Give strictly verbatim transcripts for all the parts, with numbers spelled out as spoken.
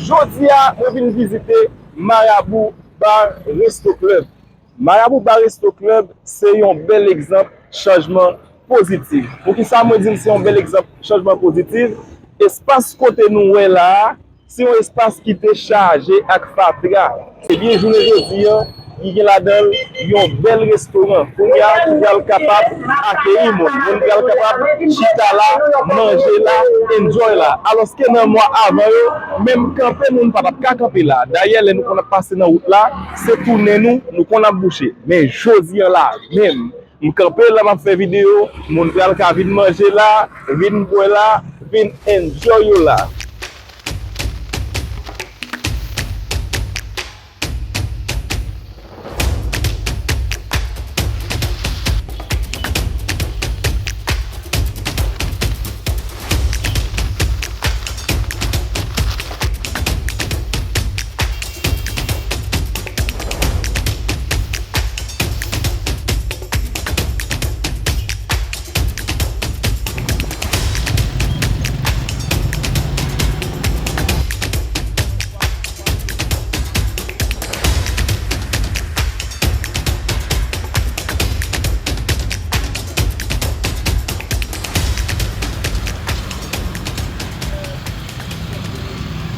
Jodi a, mwen vin vizite Marabou Bar Resto Club. Marabou Bar Resto Club se yon bèl egzanp chanjman pozitif. Poukisa mwen di l se yon bèl egzanp chanjman pozitif? Espas kote nou wè la a, se yon espas ki te chaje ak fatra. Ebyen, jounen jodi a, li gen ladan l yon bèl restoran. Kounye a, ki pral kapab akeyi moun. Moun pral kapab chita la, manje la, enjoy la. Alòske nan mwa avan yo, menm kanpe, moun pa t ap ka kanpe la. Dayè, lè nou konn ap pase nan wout la, se tounen nou, nou konn ap bouche. Men jodi a la, menm, m kanpe la, m ap fè videyo, moun pral ka vin manje la, vin bwè la, vin enjoy yo la.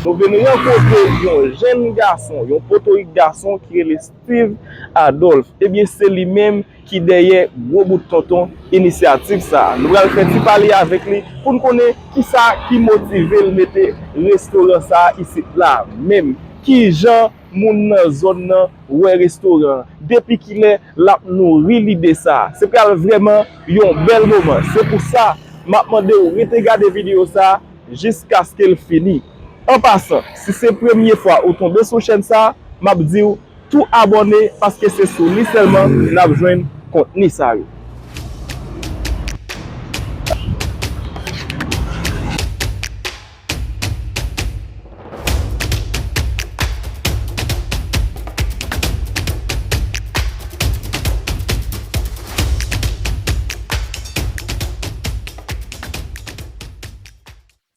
Nou vin rankontre yon jèn gason, yon potorik gason ki rele Steve Adolphe. Ebyen, se li menm ki dèyè Gwo Bout Tonton inisyativ sa a. Nou pral fè ti pale avèk li pou n konnen kisa ki motive l mete restoran sa a isit la menm. Kijan moun nan zòn nan wè restoran an? Depi kilè l ap nouri lide sa a? Se pral vrèman yon bèl moman. Se pou sa, m ap mande w rete gade videyo sa a jiskaske l fini. An pasan, si se premye fwa ou tonbe sou chèn sa a, m ap di w tou abòne, paske se sou li sèlman n ap jwenn kontni sa yo.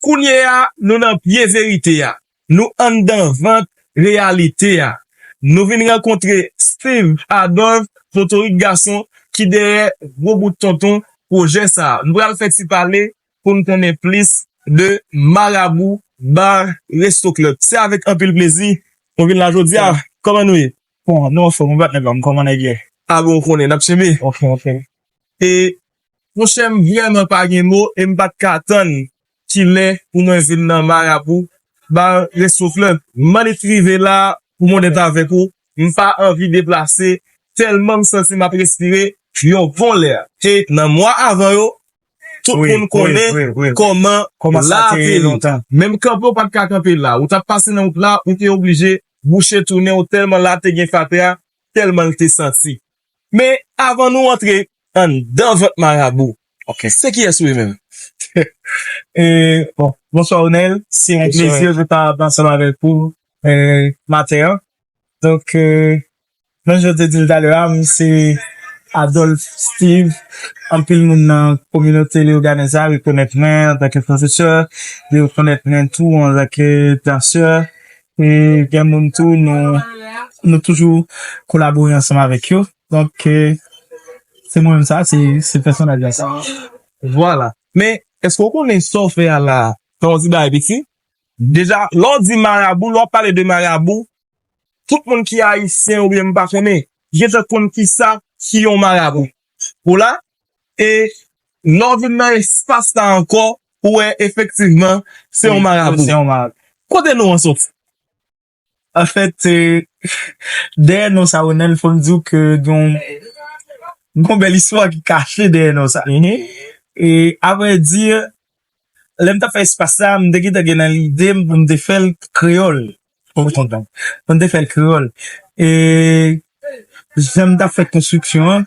Kounye a, nou nan pye verite a. Nou anndan vant reyalite a. Nou vin rankontre Steve Adolphe, potorik gason ki dèyè Gwo Bout Tonton pwojè sa a. Nou pral fè ti pale pou n konnen plis de Marabou Bar Resto Club. Se avèk anpil plezi mwen vin la jodi a. Kòman nou ye? Bon, nou anfòm, nou bat nèg la, kòman nèg ye? A bon, ou konnen, n ap tchenbe. Ok, ok. E, monchè, m vrèman pa gen mo e m pa t ka tann kilè pou mwen vin nan Marabou Bar Resto Club. M annik rive la pou m onèt avèk ou, m pa anvi deplase, tèlman m santi m ap respire yon bon lè. E nan mwa avan yo, tout moun konnen kòman la te ye. Menm kanpe w pa t ka kanpe la. Ou t ap pase nan wout la, ou te oblije bouche tounen w tèlman la te gen fatra, tèlman l te santi. Men avan nou antre anndan vant Marabou, se kiyès ou ye menm? E, bon, bonswa Onel, se yon plezi de ta ansanm avèk ou e, maten an. Donk, e, jan jan te di l talè a, m se Adolphe Steve. Anpil moun nan kominote leyoganèz la rekonèt mwen antanke pwofesè, yo rekonèt mwen tou antanke dansè. E gen moun tou, nou, nou toujou kolabore ansanm avèk yo. Donk, e, se mwen menm sa, se, se pèsonaj la sa. Vwala. Men, èske w konnen sa w fè a la a? Sa w di bagay piti? Deja, lè w di marabou, lè w ap pale de marabou, tout moun ki ayisyen oubyen m pa konnen, gentan konn kisa ki yon marabou. Ou la, e lè w vin nan espas la ankò, ou wè efektivman, se yon marabou. Kote non an soti? Anfèt, e, dèyè non sa, Onel, fò m di w ke gen yon, gen yon bèl istwa ki kache dèyè non sa. E, avrèdi, lè m t ap fè espas la, m te gentan gen nan lide m pou m te fè l kreyòl. Ou konprann? Pou m te fè l kreyòl. E jan m t ap fè konstriksyon an,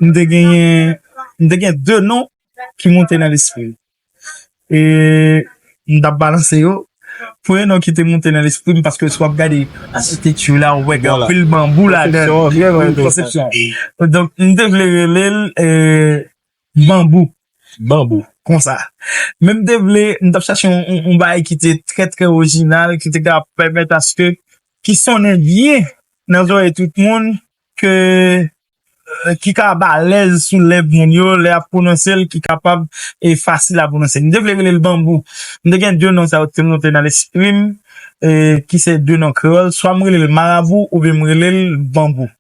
m te genyen, m te gen de non ki monte nan lespri m. E m t ap balanse yo. Premye non ki te monte nan lespri m, paske si w ap gade achitekti la, ou wè gen anpil banbou ladan l. Konsepsyon. Donk, m te vle rele l, e, Banbou. Banbou. konsa. Men m te vle, m t ap chache yon, yon, yon bagay ki te trè, trè orijinal, ki te ka pèmèt aske, ki sonnen byen nan zòrèy tout moun, ke, eh, ki ka ba alèz sou lèv moun yo, lè y ap pwononse l, ki kapab e fasil a pwononse. M te vle rele l Banbou. M te gen de non sa yo te monte nan lespri m, eh, ki se de non kreyòl. Swa m rele l Marabou oubyen m rele l Banbou.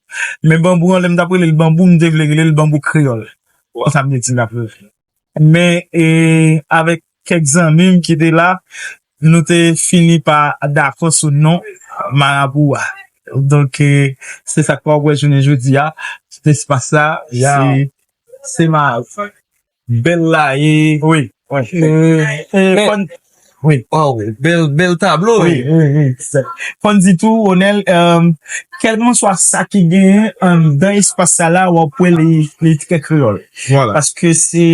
Men Banbou an, lè m t ap rele l Banbou, m te vle rele l Banbou Kreyòl. Konsa m te di l ap rele. Men, eh, avèk kèk zanmi m ki te la, nou te fini pa dakò sou non Marabou a. Donk, eh, se sa k pa wè jounen jodi a, tout espas la, se, se Marabou. Bèl la, e, wi, wi. Eh, eh, men, fòn, wi. Waw, bèl, bèl tablo, wi, wi, wi. Fòn di tou, Onèl, eh, kèlkanswa sa ki genyen anndan espas sa la, w ap wè li, li trè kreyòl. Vwala. Paske se,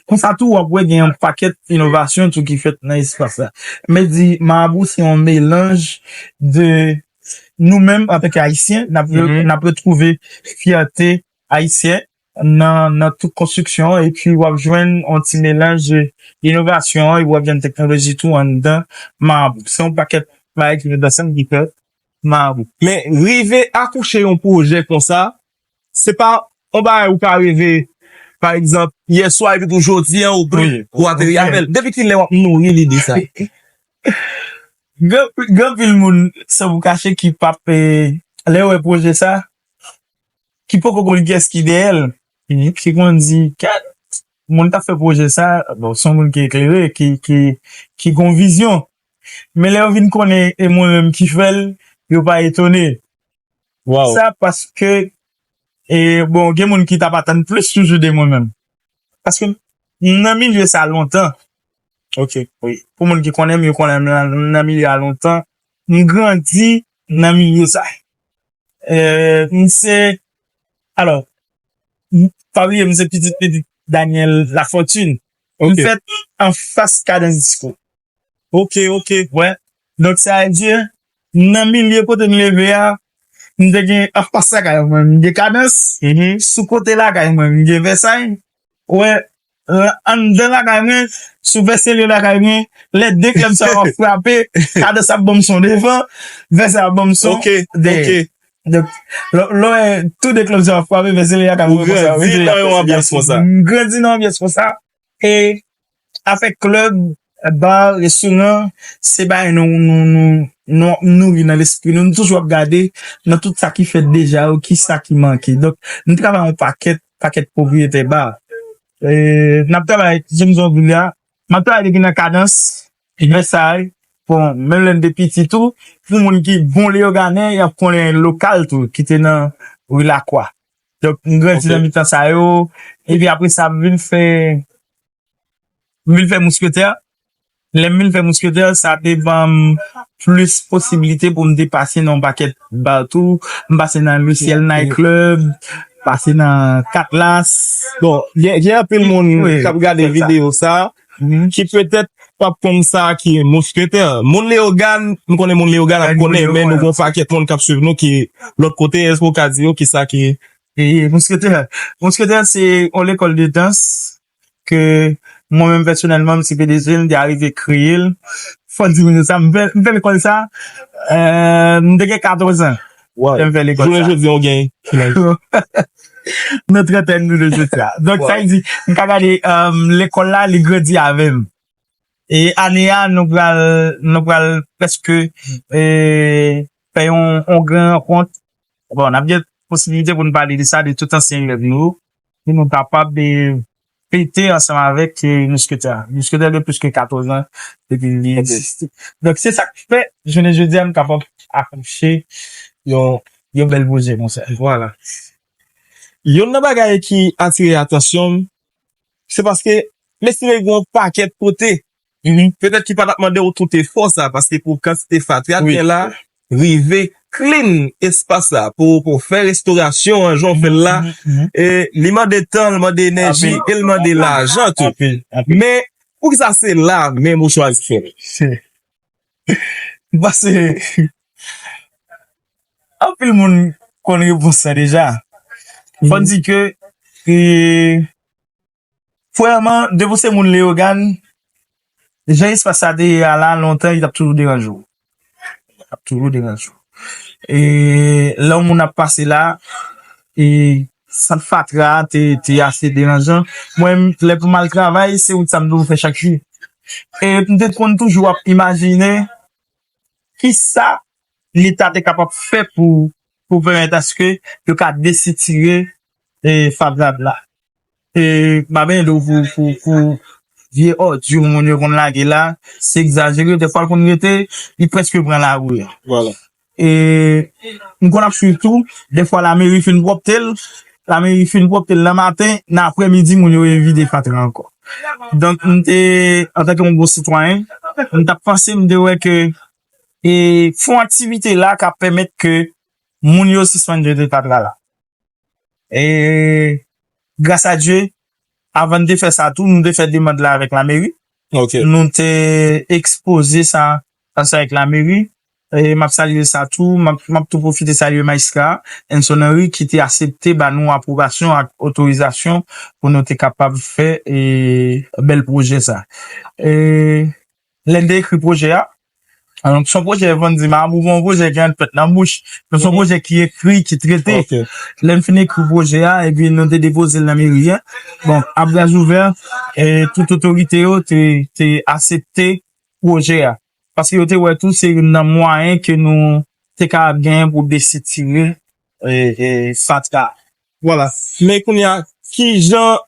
konsa tou, w ap wè gen yon pakèt inovasyon tou ki fèt nan espas la. Men di, Marabou se yon melanj de nou menm, antanke Ayisyen, n ap, n ap retwouve fyète ayisyen nan, nan tout konstriksyon an, epi w ap jwenn yon ti melanj inovasyon an, epi w ap jwenn teknoloji tou anndan Marabou. Se yon pakèt bagay ki met ansanm ki fè Marabou. Men rive akouche yon pwojè konsa, se pa yon bagay ou ka rive, pa egzanp, yèswa epi tou jodi an ou, wi, ou ateri avè l. Depi kilè w ap nouri lide sa? Gen, gen anpil moun, san pou kache, ki p ap, eh, lè yo wè pwojè sa, ki poko konn kiyès ki dèyè l, ki konn di, "Kèt, moun k ap fè pwojè sa, bon, se yon moun ki eklere, ki, ki, ki gon vizyon." Men lè yo vin konnen e mwen menm ki fè l, yo pa etone. Sa paske, e, bon, gen moun ki t ap atann plis toujou de mwen menm. Paske m nan milye sa lontan. Ok. Wi. Pou moun ki konnen m, yo konnen m nan, nan milye a lontan. M grandi nan milye sa. Eh, m se, alò, m, pa bliye, m se pitit pitit Daniel Lafortune. M fèt anfas Kadans Disco. Ok, ok. Wè. Donk, sa vle di, nan milye kote m leve a, m te gen anfas lakay mwen, m gen Kadans. Sou kote lakay mwen, m gen Vèsay. Wè, anndan lakay mwen, sou Vèselye lakay mwen, lè de klèb sa yo ap frape, Kadans ap ban m son devan, Vèsay ap ban m son dèyè. Ok, ok. Donk, lè, lè w wè tou de klèb sa yo ap frape, Vèselye lakay mwen konsa. Ou grandi nan yon anbyans konsa. M grandi nan yon anbyans konsa. E afè klèb, ba, restoran, se bagay nou, nou, nou, nou ap nouri nan lespri nou. Nou toujou ap gade nan tout sa ki fèt deja yo, ki sa ki manke. Donk, nou travay yon pakèt, pakèt pwopriyetè ba. E, n ap travay, jan m di w, Vilya, m ap travay depi nan Kadans, Vèsay. Bon, menm lè n te piti tou, pou moun ki bon Leyogane, y ap konnen lokal tou, ki te nan Ri Lakwa. Donk, m grandi nan mitan sa yo. Epi apre sa, m vin fè, m vin fè Mousketè. Lè m vin fè Mousketè, sa te ban m plis posiblite pou m te pase nan yon pakèt ba tou. M pase nan Le Ciel Night Club, pase nan Katlas. Bon, gen, gen anpil moun k ap gade videyo sa, ki petèt p ap konn sa ki Mousketè. Moun Leyogàn, m konnen moun Leyogàn ap konnen, men nou gon pakèt moun k ap swiv nou ki lòt kote, èske w ka di yo kisa ki... E, Mousketè. Mousketè se yon lekòl de dans ke mwen menm pèsonèlman, m se P D G, m te arive kreye l. Fò di moun yo sa, m fè, m fè lekòl sa, eh, m te gen katòz an. Lè m fè lekòl sa. Jounen jodi a, w gen kilaj? Nan trantèn nou de jodi a. Donk, sa vle di, m ka gade, eh, lekòl la, li grandi avè m. E ane a, nou pral, nou pral prèske, eh, fè yon, yon gran rankont. Bon, n ap gen posibilite pou n pale de sa, de tout ansyen elèv nou, pou nou kapab, eh, fete ansanm avèk, eh, Mousketè. Mousketè gen plis ke katòz an depi li egziste. Donk, se sa k fè, jounen jodi a, nou kapab akouche yon, yon bèl pwojè konsa. Vwala. Youn nan bagay ki atire atansyon m, se paske m estime gen yon pakèt kote, petèt ki pa t ap mande w tout efò sa, paske pou kantite fatra k gen la, rive clean espas la, pou, pou fè restorasyon an, jan w fè l la, e li mande tan, l mande enèji, e l mande lajan tou. Men, poukisa se la menm ou chwazi fè l? Paske anpil moun konn repons la deja. Fò n di ke, e, Premyèman, depi w se moun Leyogàn, jan espas sa te ye a la, lontan, li t ap toujou deranje w. Li t ap toujou deranje w. E lè yon moun ap pase la, e sant fatra a te, te ase deranjan. Mwen, lè pou m al travay, se wout sa m toujou fè chak jou. E m te konn toujou ap imajine kisa Leta te kapab fè pou, pou pèmèt aske yo ka desitire, e, fatra la. E, m pa benyen di w pou, pou, pou vye òdi moun yo konn lage la, se egzajere, dèfwa l konn rete, li prèske pran lari a. Vwala. E, m konn ap swiv tou, dèfwa lameri fin pwòpte l, lameri fin pwòpte l nan maten, nan aprèmidi, moun yo revide fatra ankò. Donk, m te, antanke yon bon sitwayen, m t ap panse, m te wè ke, e, fè yon aktivite la ka pèmèt ke moun yo sispann jete fatra la. E, gras a Dye, avan n te fè sa tou, nou te fè demann la avèk lameri. Ok. Nou te ekspoze sa ansanm avèk lameri. E m ap salye sa tou, m ap, m ap tou pwofite salye majistra Enson Henry ki te aksepte ba nou apwobasyon ak otorizasyon pou nou te kapab fè, e, bèl pwojè sa. E, lè n te ekri pwojè a, alò, se yon pwojè, fò n di, marabou pa yon pwojè ki ann fèt nan bouch, men se yon pwojè ki ekri, ki trete. Ok. Lè n fin ekri pwojè a, epi nou te depoze l nan meri a. Bon, a bra ouvè, e, tout otorite yo te, te aksepte pwojè a. Paske yo te wè tou se youn nan mwayen ke nou te ka genyen pou desitire, e, e, fatra. Vwala. Men kounye a, ki jan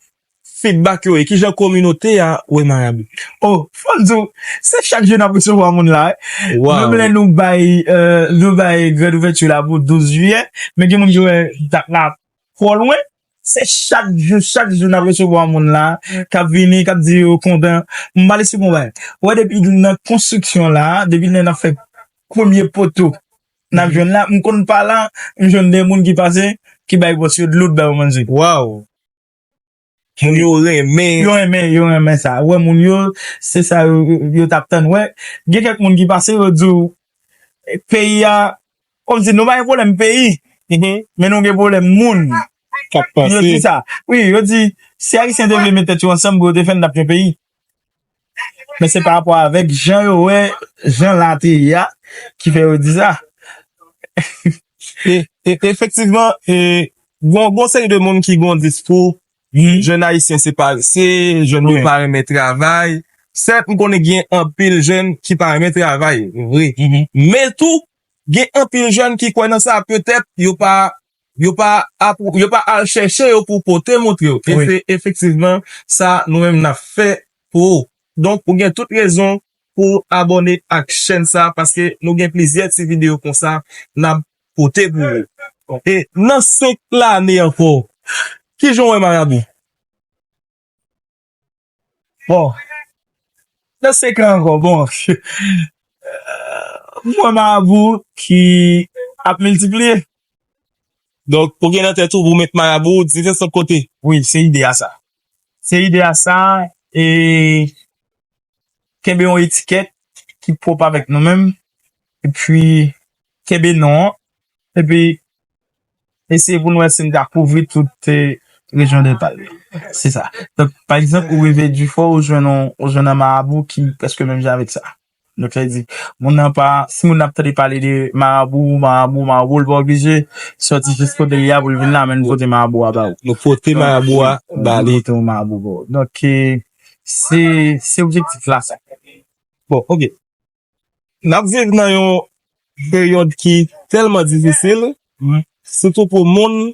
feedback yo ye? Ki jan kominote a wè marabou? Oh, fò m di w, se chak jou n ap resevwa moun la, wi. Wow. Menm lè nou bay, e, nou bay grand ouvèti la pou douz jiyè, men gen moun ki wè dat la twò lwen. Se chak jou, chak jou n ap resevwa moun la, k ap vini, k ap di yo kontan. M pale sou konba. Wè, depi nan konstriksyon la, depi lè n ap fè premye poto, n ap jwenn la, m konn pa la, m jwenn de moun ki pase, ki bay bòs yo dlo, bay yo manje. Wow. Moun yo renmen. Yo renmen, yo renmen sa. Wè, moun yo, se sa yo, yo, yo t ap tann. Wè, gen kèk moun ki pase, yo di w, peyi a, kòmsi nou pa gen pwoblèm peyi, men nou gen pwoblèm moun. K ap pase. Yo di sa. Wi, yo di, si Ayisyen te vle met tèt yo ansanm pou yo te fè n, n ap yon peyi. Men se pa rapò avèk jan yo wè, jan la te ye a, ki fè yo di sa. E, e, efektivman, e, gon, gon seri de moun ki gon diskou, jèn ayisyen se parese, jèn yo pa renmen travay. Sèt, m konnen gen anpil jèn ki pa renmen travay, vre. Men tou, gen anpil jèn ki kwè nan sa, petèt yo pa, yo pa apou-, yo pa al chèche yo pou pote montre yo. E se efektivman sa nou menm n ap fè pou ou. Donk, ou gen tout rezon pou abòne ak chèn sa, paske nou gen plizyè ti videyo konsa n ap pote pou ou. E nan senk lane ankò, kijan w wè Marabou? Bon, nan senk an ankò, bon, m wè Marabou ki ap miltipliye. Donk, ou gen nan tèt ou pou w met Marabou divès lòt kote? Wi, se ide a sa. Se ide a sa, e kenbe yon etikèt ki pwòp avèk nou menm, epi kenbe non an, epi eseye pou n wè si n ka kouvri tout, e, rejyon Dèlta. Se sa. Donk, pa egzanp, ou rive Difò, ou jwenn yon, ou jwenn yon Marabou ki prèske menm jan avèk sa. Donk, sa vle di, moun nan pa, si moun nan ap tande pale de Marabou, Marabou, Marabou, li pa oblije sòti jis kote li a pou l vin la, men n pote Marabou a ba ou. Nou pote Marabou a ba li. Pote yon Marabou ba ou. Donk, e, se, se objektif la, sa. Bon, ok. N ap viv nan yon peryòd ki tèlman difisil, sitou pou moun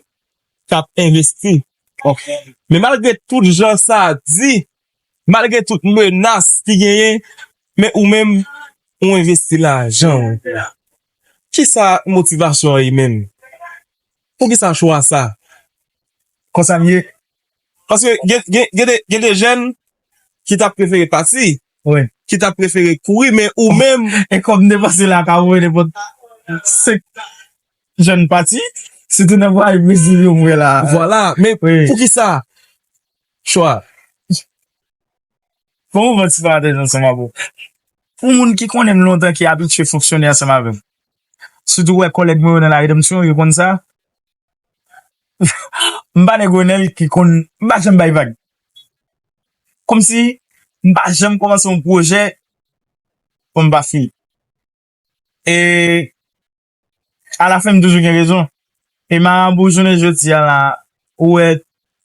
k ap envesti. Men malgre tout jan sa di, malgre tout menas ki genyen, men ou menm, ou envesti lajan w. Kisa motivasyon an ye menm? Poukisa chwa sa? Konsa m ye. Paske gen, gen, gen de, gen de jèn ki t ap prefere pati, wi, ki t ap prefere kouri, men ou menm. E kòm m te panse la ka voye nenpòt senk jèn pati, sitou nan vwayaj Brezil yo m wè la. Vwala, men poukisa chwa? Fò m ouvè ti parantèz ansanm avè w. Pou moun ki konnen m lontan, ki abitye fonksyone ansanm avè m, sitou wè kòlèg mwen yo nan La Rédemption, yo konn sa. M pa nèg Onèl ki konn, m pa janm bay vag. kòmsi m pa janm kòmanse yon pwojè pou m pa fini. E alafen, m toujou gen rezon. E Marabou, jounen jodi a la, ou wè,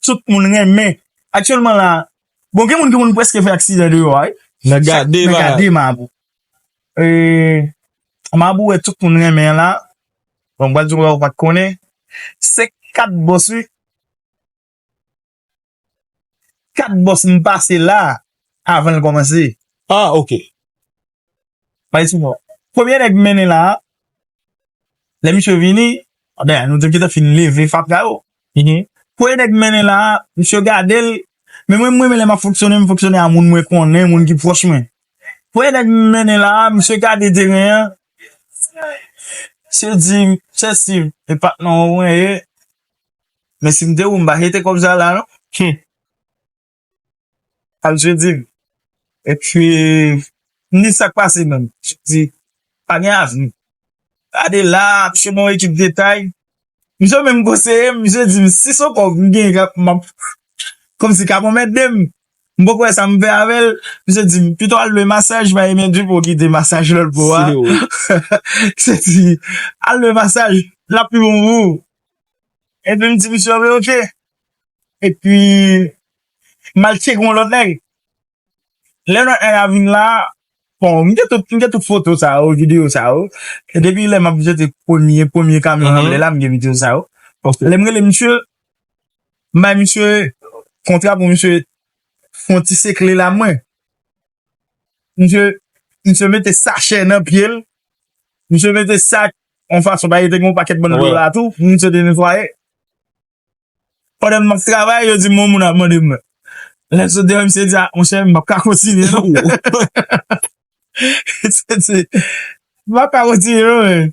tout moun renmen. Aktyèlman la, bon, gen moun, gen moun prèske fè aksidan deyò a, wi. Nan gade, nan gade Marabou. E, Marabou wè tout moun renmen la. Bon, m pral di w bagay ou pa t konnen. Se kat bòs, wi. Kat bòs m pase la avan l kòmanse. Ah, ok. Pa isi non. Premye nèg m mennen la, lè misye vini, dayè, nou te gentan fin leve fatra yo. Mhm. Premye nèg m mennen la, misye gade l, men mwen, mwen, men lè m ap fonksyone, m fonksyone a moun mwen konnen, moun ki pwòch mwen. Premye nèg m mennen la, misye gade teren an, misye di, "Chèsi, e pa t nan ou mwen ye, men si m te ou, m pa jete kòb sa la, non." Hmm. Sa misye di m. Epi, m di, "Sa k pase menm?" Misye di, "Pa gen avni." Gade la, misye ban yon ekip detay. Misye menm konseye m, misye di m, "Si se yon kòb m gen, m ap, kòmsi k ap anmède m." M poko wè sa m fè avè l. Misye di m, "Pito al lwe masaj, pa Aimé Dupont ki te masaj lòt bò a." Misye di, "Al lwe masaj, l ap pi bon pou ou." Epi m di misye, "Ok." Epi, m al tcheke yon lòt nèg. Lè lòt nèg la vin la, bon, m gen tout, m gen tout foto sa yo, videyo sa yo. E depi lè m ap jete premye, premye kamyon anlè la, m gen videyo sa yo. Ok. Lè m rele misye, m bay misye kontra pou misye fè yon ti sekle la mwen. Misye, misye mete sachè nan pye l. Misye mete sak yon fason, paske te gen yon pakèt bann dlo la tou, misye te netwaye. Pandan m ap travay, yo di m yon moun ap mande mwen. Lè m sot deyò, misye di, "A, monchè, m p ap ka kontinye, non." Misye di, "M p ap ka kontinye, non, men."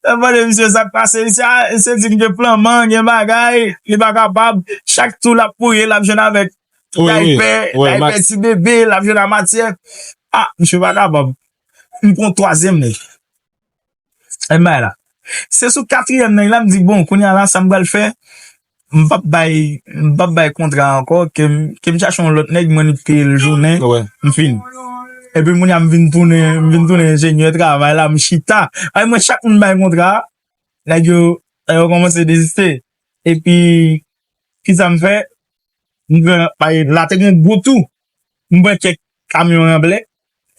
Lè m mande misye sa k pase, misye, a, misye di m gen planman, gen bagay, li pa kapab. Chak tou l ap kouri, l ap jwenn avèk daypè, daypè ti bebe, l ap jwenn a matyè. A, misye pa kapab. M pran twazyèm nèg. E m bay la. Se sou katriyèm nèg la, m di, "Bon, kounye a la, sa m pral fè, m p ap bay, m p ap bay kontra ankò, ke m, ke m chache yon lòt nèg, mwen li peye l jounen, m fini." Epi kounye a, m vin tounen, m vin tounen enjenyè travay la, m chita. Ay, mwen, chak moun bay kontra, nèg yo, nèg yo kòmanse deziste. Epi, kisa m fè? M pran, bay, la te gen gwo tou. M pran kèk kamyon ranblè.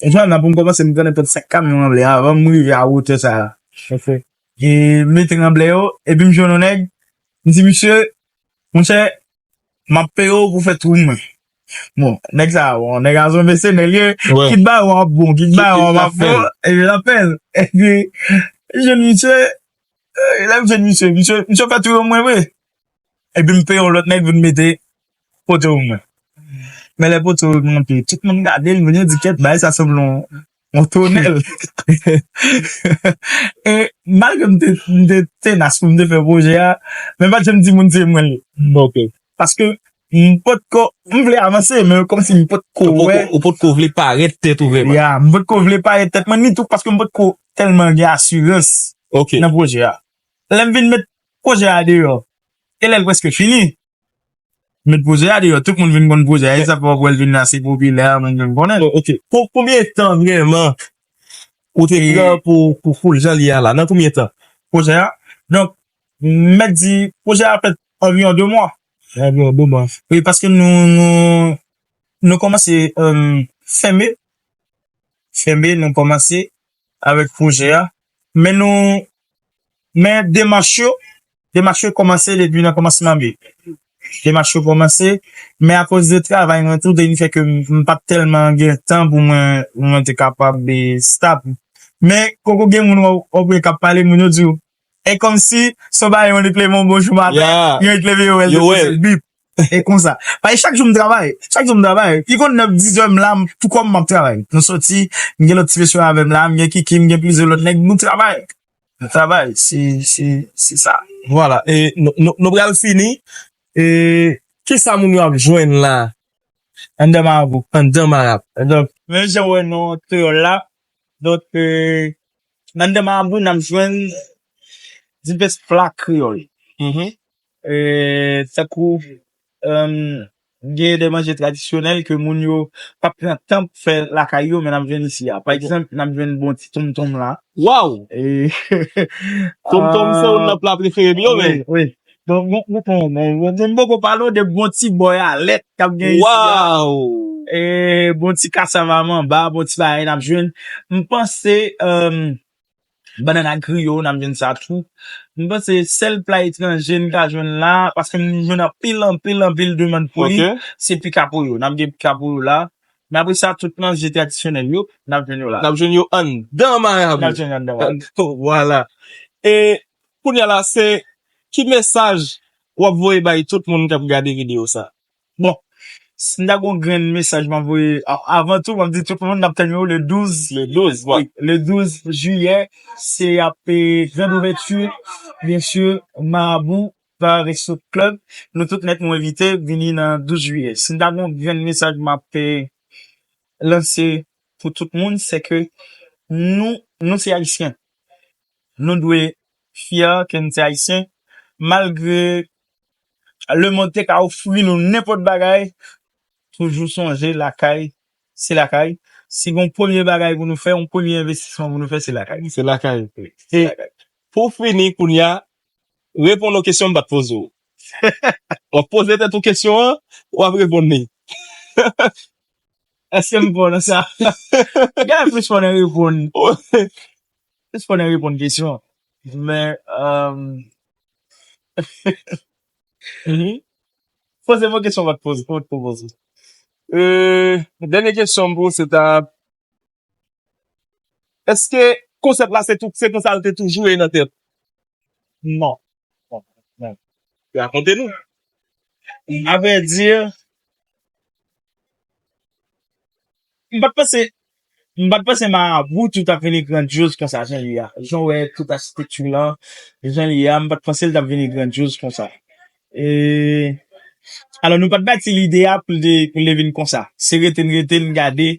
E jodi a pou m kòmanse, m pran nenpòt senk kamyon ranblè avan m rive a wotè sa a. Ok. E mete ranblè yo, epi m jwenn yon nèg, m di, "Misye, monchè, m ap peye w pou fè twou mwen." Bon, nèg sa a, bon, nèg a se yon mèsenè, li, kit bagay w ap bon, kit bagay w ap bon, epi l ap fè l. Epi, m jwenn misye, e, lè m jwenn misye, misye, misye fè twou yo mwen vre. Epi m peye yon lòt nèg vin mete poto pou mwen. Men lè poto yo monte, tout moun gade l, moun yo di, "Kèt, bagay sa sanble yon, yon tonèl." E malgre m te, m te tenas pou m te fè pwojè a, men m pa t janm di moun se mwen l ye. Ok. Paske m potko, m vle avanse, men kòmsi m potko wè. Ou potko, ou potko vle parèt tèt ou vrèman. Ya, m potko vle parèt tèt mwen, ni tou paske m potko tèlman gen asirans nan pwojè a. Lè m vin met pwojè a deyò, e lè l prèske fini, met pwojè a deyò, tout moun vin konn pwojè a, e sa fè w wè l vin ase popilè, moun vin konnen l. Ok. Pou konbyen tan vrèman ou te pran pou, pou, pou l jan li ye a la? Nan konbyen tan? Pwojè a? Donk, m mèt di, pwojè a fèt anviwon de mwa. Anviwon de mwa. Wi, paske nou, nou, nou kòmanse, euh, fen me. Fen me, nou kòmanse avèk pwojè a. Men nou, men demach yo, demach yo kòmanse depi nan kòmansman me. Demach yo kòmanse, men akoz de travay mwen tou, te vin fè ke m, m pa t tèlman gen tan pou mwen, pou mwen te kapab, e, stab. Men, koko gen moun w, w ap wè k ap pale, moun yo di w, e kòmsi, se yon bagay, yon nèg leve yon bonjou maten, yon nèg leve yo wè l depoze l, bip. E konsa. Paske chak jou m travay, chak jou m travay. Pi konn nèf, diz è m la, m, tou kòm m ap travay. Nou soti, m gen lòt ti mesye avè m la, m gen Kiki, m gen plizyè lòt nèg, nou travay. Travay, se, se, se sa. Vwala, e nou, nou, nou pral fini. E kisa moun yo ap jwenn la? Anndan Marabou. Anndan Marabou. Donk, men jan w wè non kreyòl la. Donk, e, anndan Marabou, n ap jwenn divès pla kreyòl. Mhm. E, tankou, e, gen de manje tradisyonèl ke moun yo p ap pran tan pou fè lakay yo, men n ap jwenn isi a. Pa egzanp, n ap jwenn bon ti tonmtonm la. Waw! E, tonmtonm se youn nan pla prefere m yo, men. Wi, wi. Bon, bon, bon, bon, bon, bon, m poko pale w de bon ti bòy alèt k ap gen isi a. Waw! E, bon ti kasav a manba, bon ti bagay n ap jwenn. M panse, um, bannann griyo, n ap jwenn sa tou. M panse sèl pla etranje n ka jwenn la, paske m jwenn anpil, anpil, anpil demann pou li, se pikapoyo. N ap gen pikapoyo la. Men apre sa, tout manje tradisyonèl yo, n ap jwenn yo la. N ap jwenn yo anndan Marabou. N ap jwenn yo anndan Marabou. Vwala. E kounye a la, se ki mesaj w ap voye bay tout moun k ap gade videyo sa? Bon, si m ta gon grenn mesaj m ap voye, a- avan tou, m ap di tout moun, n ap tann yo le douz. Le douz, wi. Wi, le douz jiyè, se ap, e, grand ouvèti, byen si, Marabou, Bar Resto Club. Nou tout nèt nou envite, vini nan douz jiyè. Si m ta gon grenn mesaj m ap, e, lanse pou tout moun, se ke nou, nou se Ayisyen. Nou dwe fyè ke n se Ayisyen, malgre lemonn te ka ofri nou nenpòt bagay, toujou sonje lakay, se lakay. Si gon premye bagay pou nou fè, yon premye envestisman pou nou fè, se lakay. Se lakay. Se lakay. Pou fini, kounye a, reponn yon kesyon m pa t poze w. W ap poze tèt ou kesyon an, w ap reponn li. Èske m bon nan sa? Gade plis fò nan reponn. Plis fò nan reponn kesyon. Men, um, poze mwen kesyon w pa t poze, w pa t poze. Euh, dènye kesyon m pou w, se ta, èske konsèp la se tou, se konsa l te toujou ye nan tèt? Non. Non, non. Rakonte nou. A vrè di, m pa t panse, m pa t panse Marabou tou t ap vini grandyoz konsa, jan l ye a. Jan w wè tout achitekti lan, jan l ye a, m pa t panse l t ap vini grandyoz konsa. E, alò, nou pa t bati lide a pou l te, pou l te vin konsa. Se rete n rete n gade,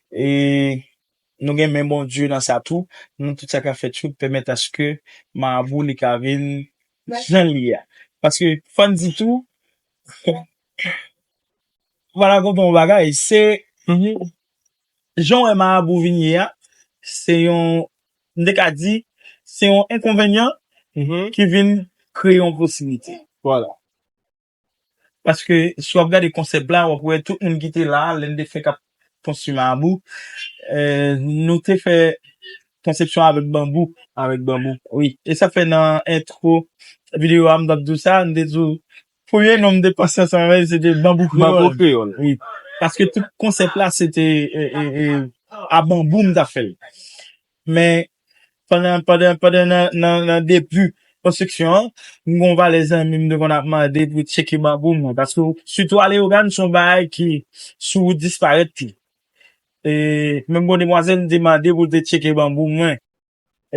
e, nou gen men Bondye nan sa tou, nan tout sa k ap fèt yo, pèmèt aske Marabou li ka vin jan l ye a. Paske, fò n di tou, m pa rakonte yon bagay, se, jan w wè Marabou vin ye a, se yon, m te ka di, se yon enkonvenyan ki vin kreye yon posiblite. Vwala. Paske si w ap gade konsèp la, w ap wè tout moun ki te la, lè n te fenk ap konstwi Marabou, euh, nou te fè konsepsyon avèk banbou. Avèk banbou. Wi. E sa fè nan entwo videyo a, m t ap di w sa, m te di w, premye non m te panse ansanm avè l, se te banbou kreyòl. Banbou kreyòl. Wi. Paske tout konsèp la, se te, e, e, e, a banbou m t ap fè l. Men, pandan, pandan, pandan nan, nan, nan debi konstriksyon an, m gon valè zanmi m te konn ap mande pou tcheke banbou mwen. Paske, sitou a Leyogàn, se yon bagay ki sou wout disparèt li. E, menm gon demwazèl, m te mande pou l te tcheke banbou mwen.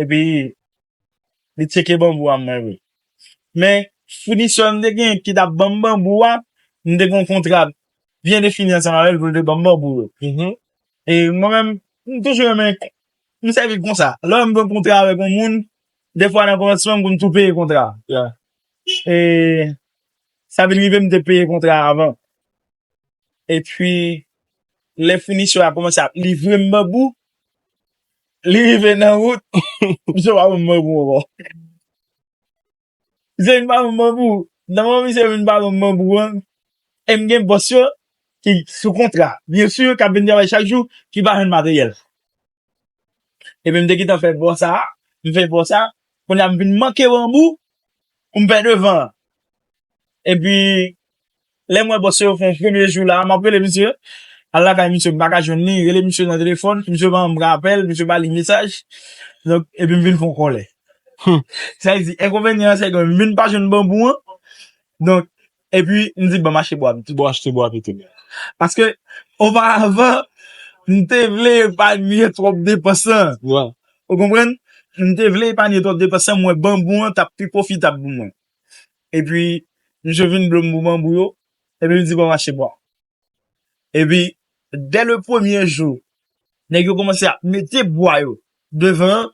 Epi, li tcheke banbou a mwen vre. Men, founisè m te gen ki t ap ban m banbou a, m te gen yon kontra byen defini ansanm avè l pou l te ban m banbou yo. E mwen menm, m toujou renmen, m sèvi l konsa. Lè m gen yon kontra avèk yon moun, defwa nan kòmansman, m konn tou peye kontra a. E sa vin rive, m te peye kontra a avan. Epi, lè founisè a kòmanse ap livre m banbou, li rive nan wout, misye pa ban m banbou ankò. Misye vin pa ban m banbou. Nan moman misye vin pa ban m banbou an, e m gen bòs yo ki sou kontra, byen si, k ap vin travay chak jou, ki pa jwenn materyèl. Epi m te gentan fè bò sa, m fè bò sa, kounye a m vin manke banbou pou m fè devan an. Epi, lè m wè bòs yo fè yon premye jou la, m ap rele misye, al lakay misye, m pa ka jwenn li, rele misye nan telefòn, misye pa janm rapèl, misye pa li mesaj. Donk, epi m vin fè yon kòlè. Sa vle di, enkonvenyan an, se ke m vin pa jwenn banbou an. Donk, epi, m di, "Ban m achte bwa pito." Bon, achte bwa pito. Paske, oparavan, m te vle epanye twòp depans lan. Ou konprann? M te vle epanye twòp depans lan, m wè banbou an t ap pi pwofitab pou mwen. Epi, misye vin ban m banbou yo, epi m di, "Ban m achte bwa." Epi, dè le premye jou, nèg yo kòmanse ap mete bwa yo devan,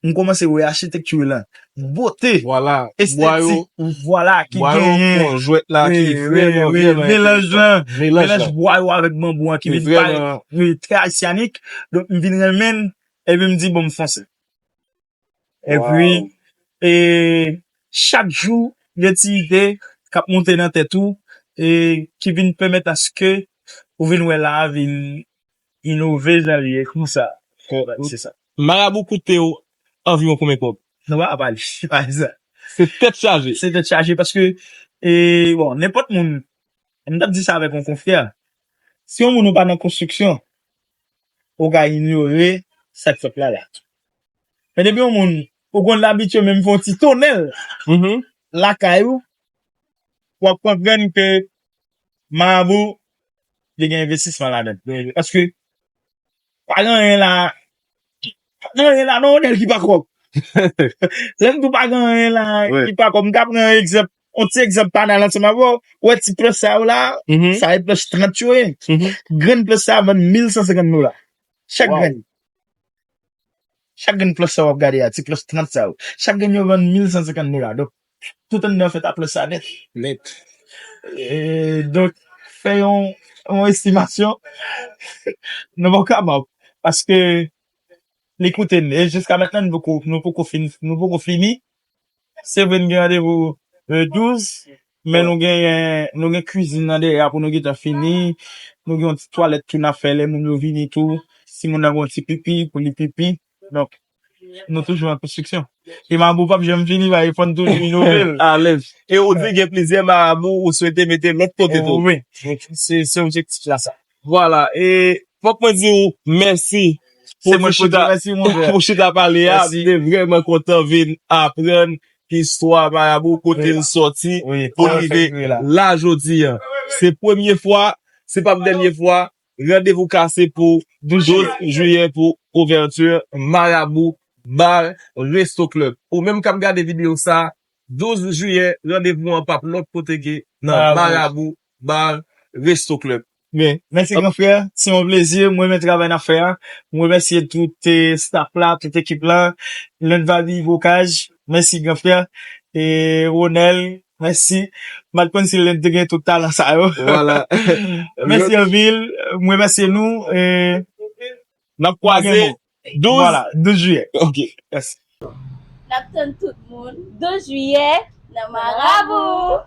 M kòmanse wè achitekti lan, bote, Vwala. Bwa yo, estetik, vwala, ki bwa yo genyen. Pran jwèt la ki Wi, wi, vrèman, wi. Vrèman Melanj enteresan. lan, Melanj melanj la. Bwa yo avèk banbou an ki Li vin pale, vrèman wi, trè ayisyanik. Donk, m vin renmen l, epi m di, bon, m fonse. Epi, Wow. e, chak jou, gen ti ide k ap monte nan tèt ou, e ki vin pèmèt aske ou vin wè la a vin inove jan li ye konsa. Wè, se sa. Marabou koute w anviwon konbyen kòb? Nou pa pale, se pa sa. Se tèt chaje. Se tèt chaje paske, e, bon, nenpòt moun, m t ap di sa avèk yon konfrè, si yon moun ou pa nan konstriksyon, ou ka inyore sa k fèt la la. Men depi yon moun, ou konn labitye menm fè yon ti tonèl Mhm. lakay ou, w ap konprann ke Marabou, li gen envestisman ladan l. Paske, pa gen anyen la, pa gen anyen la, non, Onèl ki pa kòb. Lè m di w pa gen anyen la, Wi. Ki pa kòb. M ka pran yon egzanp, yon ti egzanp banal ansanm avè w. Ou wè ti plas sa yo la, Mhm. sa e plas trant yo ye. Mhm. Grenn plas sa a vann mil san senkant dola. Chak Wow. grenn. Chak grenn plas sa w ap gade a, ti plas trant sa yo. Chak grenn yo vann mil san senkant dola. Donk, tout anndan fèt a plas sa nèt. Nèt. E, donk, fè yon, yon estimasyon, nou pa kapab. Paske, li koute n. E jiska mentnan, nou poko, nou poko fin, nou poko fini. Se vre, n gen randevou, e, douz, men nou gen, nou gen kwizin nan dèyè a pou nou gentan fini. Nou gen yon ti twalèt tou n ap fè lè moun yo vini tou. Si moun nan gen yon ti pipi, pou li pipi. Donk, nou toujou an konstriksyon. E Marabou p ap janm fini, va fò n toujou inove l. Alèz. E ou di gen plizyè marabou ou swete mete lòt kote tou. Wi, se, se objektif la sa. Vwala. E fòk mwen di w mèsi. Se mwen ki di w mèsi, mon frè. Pou chita pale a, Mèsi. m te vrèman kontan vin aprann istwa marabou, kote Wi. L sòti, Wi, pou sa li fè rive wi la. La jodi a. Se premye fwa, se p ap dènye fwa. Randevou kase pou douz jiyè pou ouvèti Marabou Bar Resto Club. Ou menm k ap gade videyo sa, douz jiyè, randevou an p ap lòt kote ke nan Marabou. Marabou Bar Resto Club. Men, Mèsi, gran frè. Se yon plezi. Mwen renmen travay n ap fè a. Mwen remèsye tout, e, staff la, tout ekip la. Lendvabi Bokaj. Mèsi, gran frè. E Ronel, mèsi. M pa t konn si Lend te gen tout talan sa yo. Vwala. Mèsi anpil. Mwen remèsye nou. E N ap kwaze Gen bon. douz. Vwala, douz jiyè. Ok. Yes. N ap tann tout moun douz jiyè nan Marabou.